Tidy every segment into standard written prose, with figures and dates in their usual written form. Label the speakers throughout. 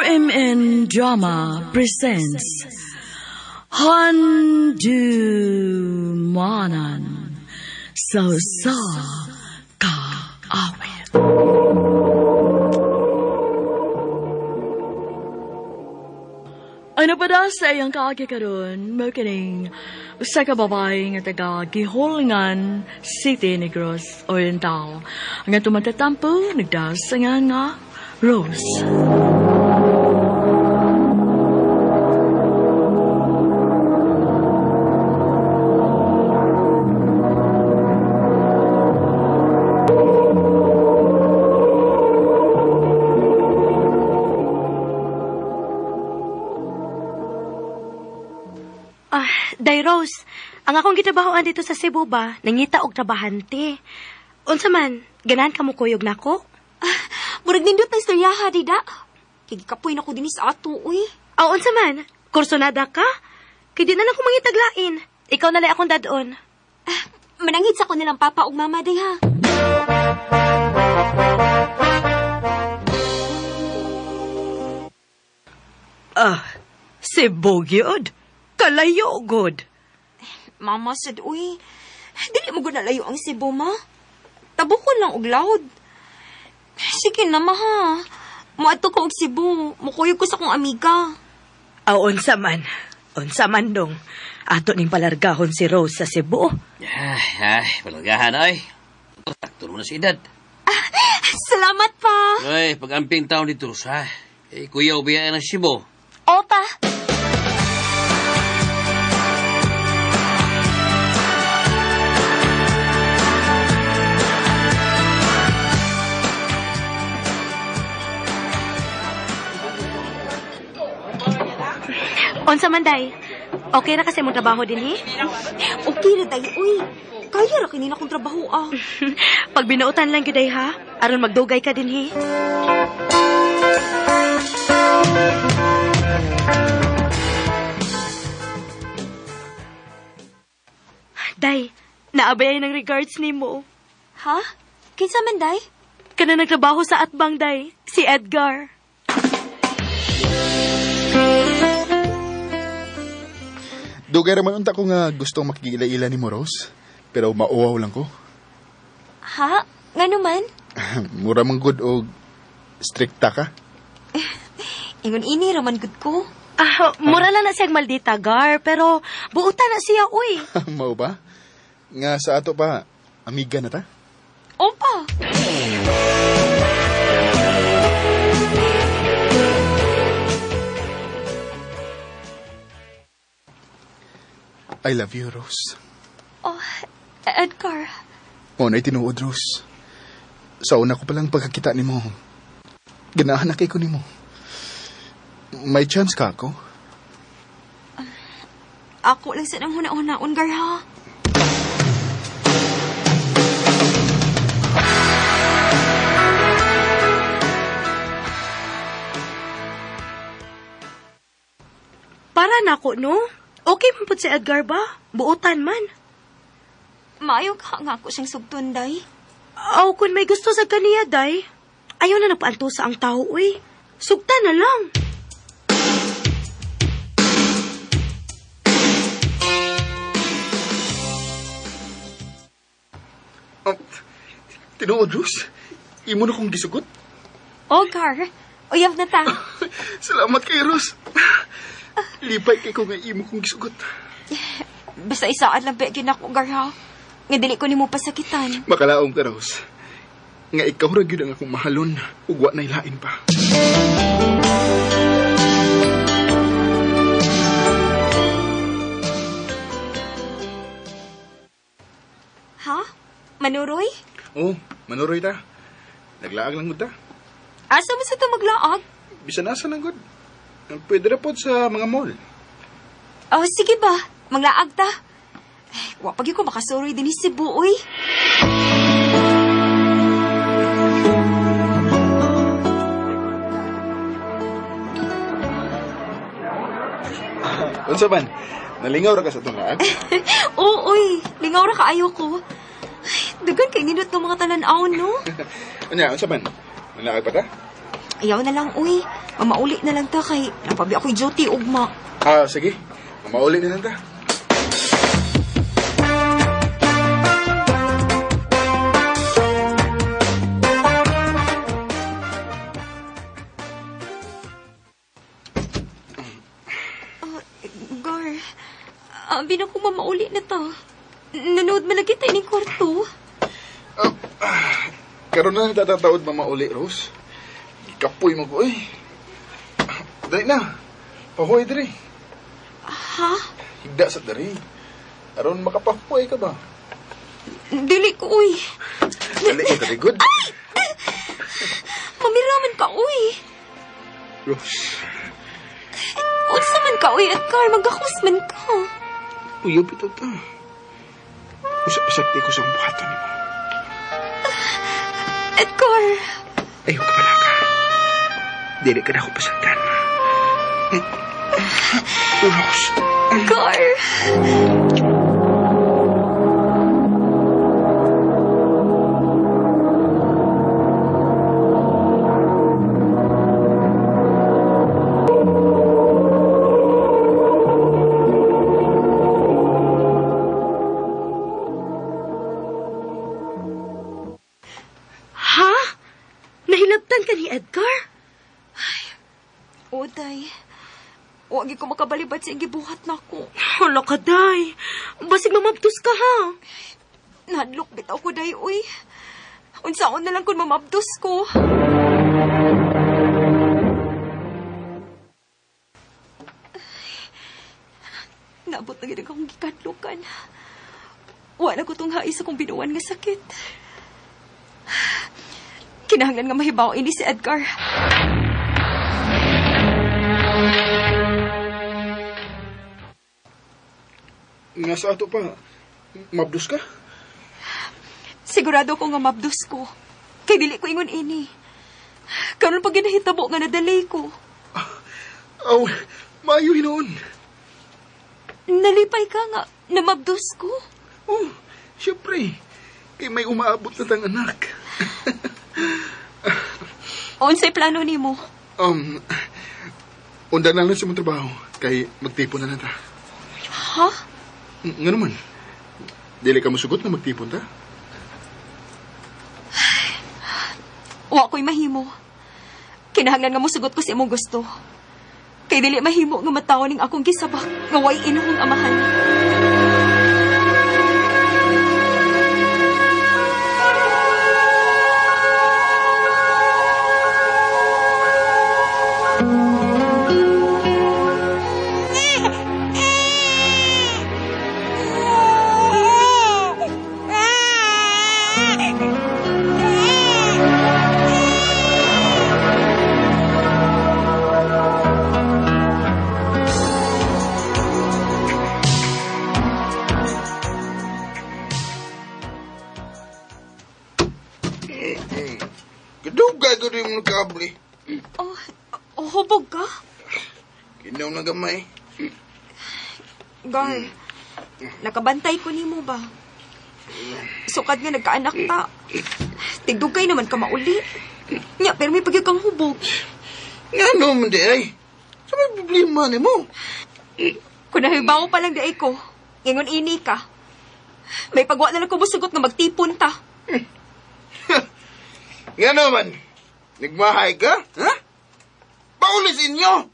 Speaker 1: RMN Drama presents Handumanan sa Usa Ka Awit. Ano pa da sa iyang kaagi karon mao kining usa ka babae nga taga Giholngan City, Negros Oriental. Ang atong matatampo nagdaos sa nga Rose.
Speaker 2: Ah, Day Rose, ang akong gitrabahoan dito sa Cebu ba, nangita og trabahante. Unsa man, ganahan ka mo kuyog nako?
Speaker 3: Ah, murag nindot na istoryaha, dida. Kay gikapoy na ko dinhi sa ato, uy.
Speaker 2: Aw, unsa man, kursonada ka? Kay di na lang ko mangitaglain. Ikaw na lang akong dadon.
Speaker 3: Ah, manangit sa ko nilang papa ug mama, day ha.
Speaker 4: Ah, Cebu gyud. Kalayo gud.
Speaker 3: Mama sad, uy. Dili mo gud nalayo ang Cebu, ma. Tabukon lang og loud. Sige na, ma, ha. Moadto ko og Cebu. Mukuyog ko sa akong amiga.
Speaker 4: Aw, unsa man. Unsa man dong. Ato ning palargahon si Rose sa Cebu.
Speaker 5: Ay, ay, palargahan ay. Sakto mo na si edad.
Speaker 3: Ah, salamat pa.
Speaker 5: Ay, pag-amping taon dito, Rose, ha? Eh, kuya, ubiya ng Cebu.
Speaker 3: Opa.
Speaker 2: Unsa man, Day? Okay ra kasi mong trabaho dinhi?
Speaker 3: Okay ra, Day. Uy, kaya ra kini na akong trabaho, ah.
Speaker 2: Pag binuotan lang gyud, Day, ha? Aron magdugay ka dinhi. Day, naabay ng regards nimo.
Speaker 3: Ha? Kinsa man, Day?
Speaker 2: Kana nagtrabaho sa Atbang, Day. Si Edgar.
Speaker 6: Dugay ra man unta ko nga gustong makigila-ila ni mo, Rose. Pero mauwaw lang ko.
Speaker 3: Ha? Ngano man?
Speaker 6: Mura man gud og strikta ka.
Speaker 3: Ingon ini ra man gud ko.
Speaker 2: Ah, mura lang na siyang maldita, Gar. Pero buutan na siya, uy.
Speaker 6: Mao ba? Nga sa ato pa, amiga na ta?
Speaker 3: Opa.
Speaker 6: I love you, Rose.
Speaker 3: Oh, Edgar.
Speaker 6: Mo na'y tinuod, Rose. Sa una ko palang pagkakita nimo, ganahan na kay ko nimo. May chance ka ako?
Speaker 3: Ako lang sa nang huna-hunaon, Gar, ha?
Speaker 2: Para nako, no? Okay man pud si Edgar ba? Buotan man.
Speaker 3: Maayo ka nga ako siyang sugton, Day.
Speaker 2: Aw, kung may gusto sa kaniya, Day. Ayaw na nagpaanto sa ang tao, uy. Sugta na lang.
Speaker 6: Oh, tinuod, Rose. Imo na kong gisugot.
Speaker 3: Oh, Gar. Uyab na ta.
Speaker 6: Salamat kay Rose. Lipay kay ko nga imo kong gisugot.
Speaker 3: Basta isaad lang ba ginako, Gar, ha? Nga dili ko nimo pasakitan.
Speaker 6: Makalaom ka, Rose. Nga ikaw ra gyud ang akong mahalon ug wa nay lain pa.
Speaker 3: Ha? Manuroy?
Speaker 6: Oh, manuroy ta. Naglaag lang gud ta.
Speaker 3: Asa mo sa ta maglaag?
Speaker 6: Bisan asa lang gud. Pwede ra pod sa mga mall.
Speaker 3: Oh, sige ba? Maglaag ta. Ay, wa pag ko makasuroy din si Cebu, uy.
Speaker 6: Unsa man? Nalingaw ra ka sa atong laag?
Speaker 3: Oo, uy. Lingaw ra kaayo ko. Ay, dagan kay nindot ng mga talan-aw, no?
Speaker 6: Unya, unsa man? Manlaag pa ta?
Speaker 3: Ayaw na lang, uy. Mamauli na lang ta kay napabi ako'y duty ugma.
Speaker 6: Ah, sige. Mauli na lang ta.
Speaker 3: Gar, abi na ko mamauli na ta. Nanood man lagi tayo ning kwarto.
Speaker 6: Karon na natataod mamauli, Rose. Kapoy mo ko, eh. Dali na. Pahuway diri.
Speaker 3: Ha?
Speaker 6: Higda sa diri. Aron makapahuway ka ba?
Speaker 3: Dili ko, uy.
Speaker 6: Dali ka diri, good.
Speaker 3: Mamiraman ka, uy.
Speaker 6: Rose,
Speaker 3: Unsa man ka, uy, Edgar. Magakos man ka.
Speaker 6: uyab ito ta. Usap-usap di ko sa buhaton nimo.
Speaker 3: Edgar!
Speaker 6: Ayaw ka pala ka. Dili ka na ako pasantan. Rose.
Speaker 3: Edgar!
Speaker 2: Ha? Nahilabtan ka ni Edgar?
Speaker 3: Oday, wag ko makabalibat sa gibuhat nako.
Speaker 2: Hala ka, day. Basig mamabdos ka, ha?
Speaker 3: Nahadlok bitaw ko, day, uy. Unsaon na lang kung mamabdos ko. Ay, naabot na gid akong gikadlukan. Wala ko tong hais akong binuan nga sakit. Kinahanglan nga mahibaw ini si Edgar.
Speaker 6: Nga sa ato pa, mabdos ka?
Speaker 3: Sigurado ko nga mabdos ko. Kay dili ko ingon ini. Karon pag ginahitabo nga nadalay ko.
Speaker 6: Aw, maayo hinuon.
Speaker 3: Nalipay ka nga namabdos ko.
Speaker 6: Oh, syempre. Kay may umaabot na tang anak.
Speaker 3: Unsay plano nimo?
Speaker 6: Unda na lang sa mong trabaho. Kay magtipon na lang ta.
Speaker 3: Ha?
Speaker 6: Nga naman. Dili ka musugot na magtipon ta?
Speaker 3: Wa ko'y mahimo. Kinahanglan nga mosugot ko sa imong gusto. Kay dili mahimo nga matawo ning akong gisabak nga way inuhong amahan.
Speaker 7: Kadugay ko rin mo nagkabli.
Speaker 3: Oh, oh, hubog ka?
Speaker 7: Kinaw na gamay.
Speaker 3: Gar, nakabantay ko nimo ba? Sukad nga nagkaanak ta. Tigdugay naman ka mauli. Nya, pero may pagyud kang hubog.
Speaker 7: Nga no man di ay. Sa may problema ni mo.
Speaker 3: Kung nahibaw pa lang di ay ko, ingon ini ka. May pagwa na lang ko musugot nga magtipon ta.
Speaker 7: Nga naman. Nagmahay ka? Ha? Paulis inyo!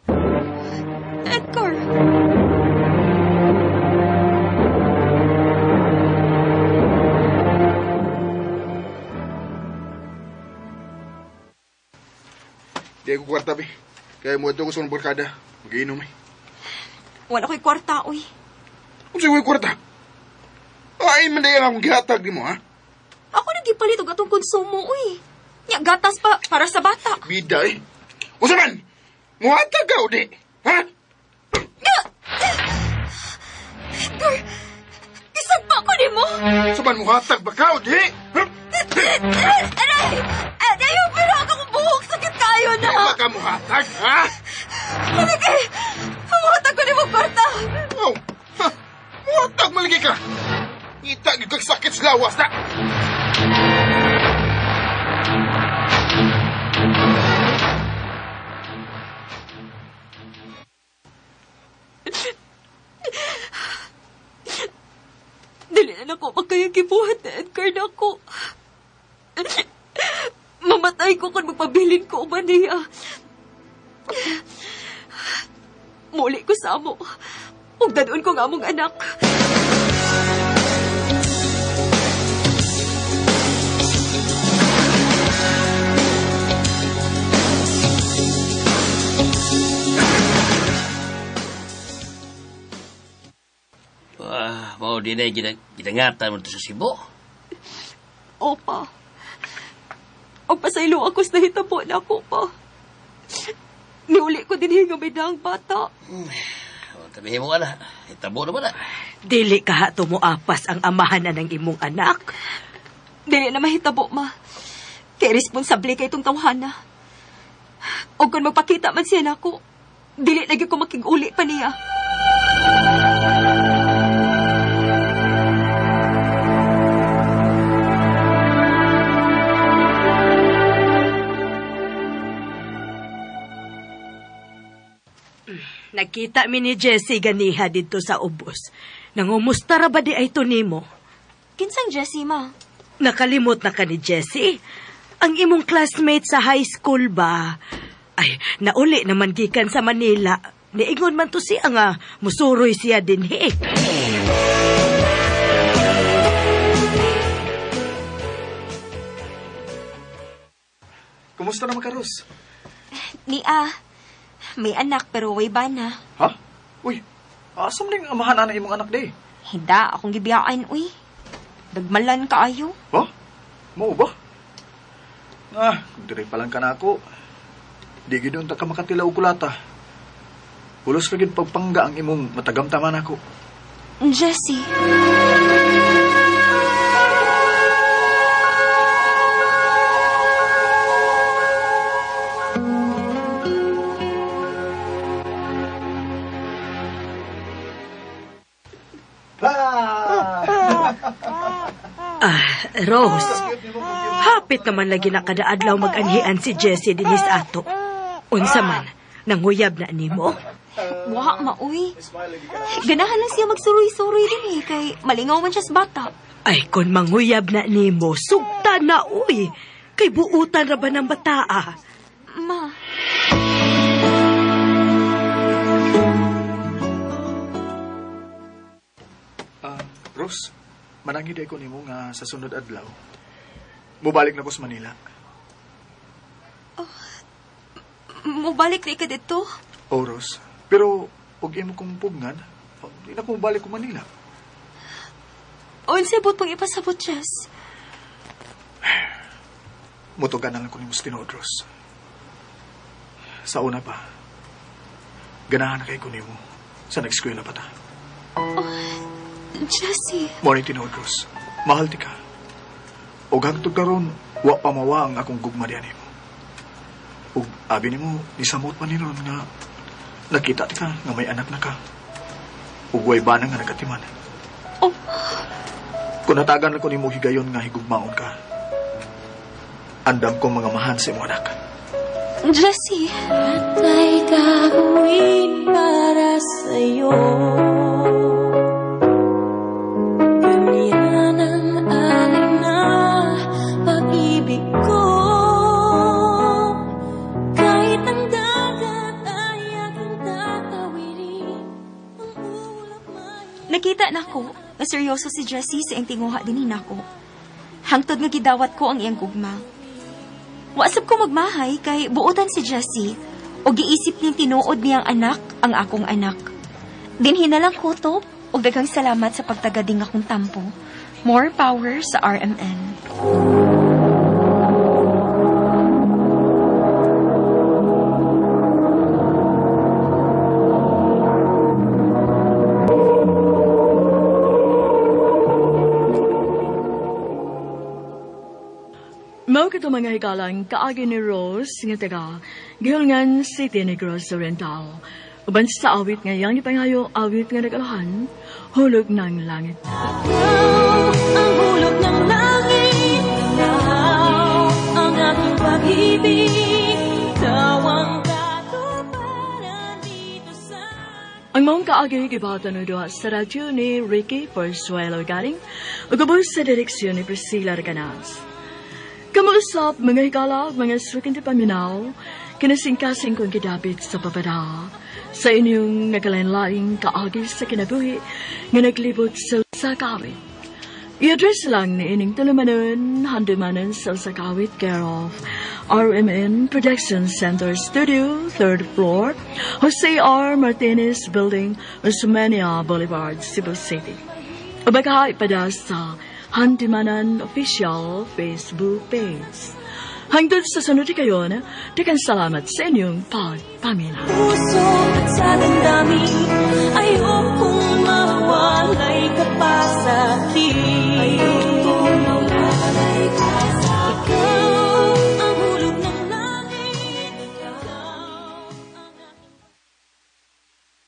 Speaker 3: Edgar!
Speaker 6: Di ako kwarta, be. Kaya mo ito ko sa barkada. Mag-iinom, eh.
Speaker 3: Wala ko'y kwarta, uy.
Speaker 6: Kung sa'yo kwarta? Ay, man dahil akong gihatag di mo, ha?
Speaker 3: Ako nagipalit og atong konsumo, uy. Nya, gatas pa para sa bata.
Speaker 6: Bida, eh. Unsa man? Muhatag ka, o di? Ha?
Speaker 3: Edgar! Gisagpa ko nimo!
Speaker 6: Unsa man, muhatag ba ka, o di? Ha?
Speaker 3: Aray! Aray, pero akong buhok. Sakit kayo na!
Speaker 6: Di ba ka muhatag, ha?
Speaker 3: Malagi! Muhatag ko nimo kwarta!
Speaker 6: Oh, ha? Muhatag malagi ka! Ngita, gyud kag sakit sa lawas na!
Speaker 3: na nako makayang gibuhat na Edgar nako. Mamatay ko kung magpabilin ko uban niya. Muli ko sa amo. Ug dadon ko nga among anak.
Speaker 5: Mao din ay gidangatan mo to sa Cebu.
Speaker 3: Opa. O pasaylo ako sa nahitabo na ako pa. Niuli ko din nga may daang bata.
Speaker 5: O, tabihin mo ka na. Itabo na ba na?
Speaker 4: Dili ka ha tumuapas ang amahan na ng imong anak.
Speaker 3: Dili na mahitabo, ma. Kay responsable kay itong tawhana. O kung magpakita man siya nako, dili lagi ko makig-uli pa niya.
Speaker 4: Nagkita mi ni Jessie ganiha dito sa ubos. Nangumusta ra ba di ay to nimo?
Speaker 3: Kinsang Jessie, ma?
Speaker 4: Nakalimot na ka ni Jessie. Ang imong classmate sa high school ba? Ay, nauli naman gikan sa Manila. Niingon man to siya nga, musuroy siya dinhi.
Speaker 6: Kumusta naman ka, Rose?
Speaker 3: Nia, may anak pero way ba na?
Speaker 6: Ha? Uy, asam ning amahan na imong anak day?
Speaker 3: Hinda, akong gibiyaan, uy. Dagmalan kaayo.
Speaker 6: Ha? Mao ba? Ah, kung diri pa lang ka na ako, di gid unta ka makatilaw og kulata. Pulos ra gid pagpangga ang imong matagamtaman ako.
Speaker 3: Jessie.
Speaker 4: Ah, Rose, hapit naman lagi na kada adlaw mag-anhian si Jessie dinis ato. Unsa man, nanguyab na nimo?
Speaker 3: Wa, ma, uy. Ganahan lang siya magsuroy-suroy din eh, kay malingaw man siya sa bata.
Speaker 4: Ay, kung manguyab na nimo, sugta na, uy. Kay buutan ra ba ng bataa?
Speaker 3: Ma.
Speaker 6: Rose, manangid ko nimo nga sa sunod adlaw. Mubalik na ko sa Manila.
Speaker 3: Oh, mubalik na ka dito?
Speaker 6: Oh, Rose. Pero, og imo kong pugnan, di na ko mubalik ko Manila.
Speaker 3: Unsay buot pang ipasabot, Jess?
Speaker 6: Mutugan na lang ko nimo sa tinuod, Rose. Sa una pa, ganahan na kay ko nimo sa nag-eskwela pa ta.
Speaker 3: Oh, Jessie.
Speaker 6: Morning tinuod, Rose. Mahal ti ka. Og hangtod karon, wa pa mawa ang akong gugma diyan nimo. Ug abi nimo, nisamot man ni ron nga nakita ti ka nga may anak na ka. Ug way bana nga nagatiman.
Speaker 3: Oh.
Speaker 6: Kung natagan lang ko nimo higayon nga higugmaon ka, andam kong mga mahan sa imong anak.
Speaker 3: Jessie.
Speaker 8: At ay gagawin para sa'yo. Ganyan ang alay na pag-ibig ko. Kahit ang dagat ay aking tatawirin, ang ulap man.
Speaker 3: Nakita na ko na seryoso si Jessie sa iyang tinguha din nako. Hangtod nga gidawat ko ang iyang gugma. Wasap ko magmahay kay buotan si Jessie o giisip niyang tinuod niyang anak ang akong anak. Dinhi na lang ko to og daghang salamat sa pagtagading akong tampo. More power sa RMN.
Speaker 1: Mao kito mga hikalang kaagi ni Rose nga taga Gihulngan City Negros Oriental. Uban sa awit nga iyang ipangayo, awit nga nag-alahan, Hulog ng Langit.
Speaker 8: Ikaw ang hulog ng langit, ikaw ang aking pag-ibig, ikaw ang katuparan dito sa akin.
Speaker 1: Ang maong kaagi gibatan duha sa radyo ni Ricky Porzuelo Galing ug ubos sa direksyon ni Priscilla Recanas. Kamuusap mga higala, mga suking paminaw, kinasingkasing kong gidapit sa babada sa inyong nagkalain-laing kaagi sa kinabuhi nga naglibot sa usa ka awit. I-address lang ni ining tulumanon, handumanan sa usa ka awit, care of RMN Production Center Studio, third floor, Jose R. Martinez Building, Osmeña Boulevard, Cebu City. O baka ipada sa Handumanan Official Facebook page. Hangtod sa sunod kayon, daghang salamat sa inyong pagpaminaw.
Speaker 8: Puso at sa damdamin.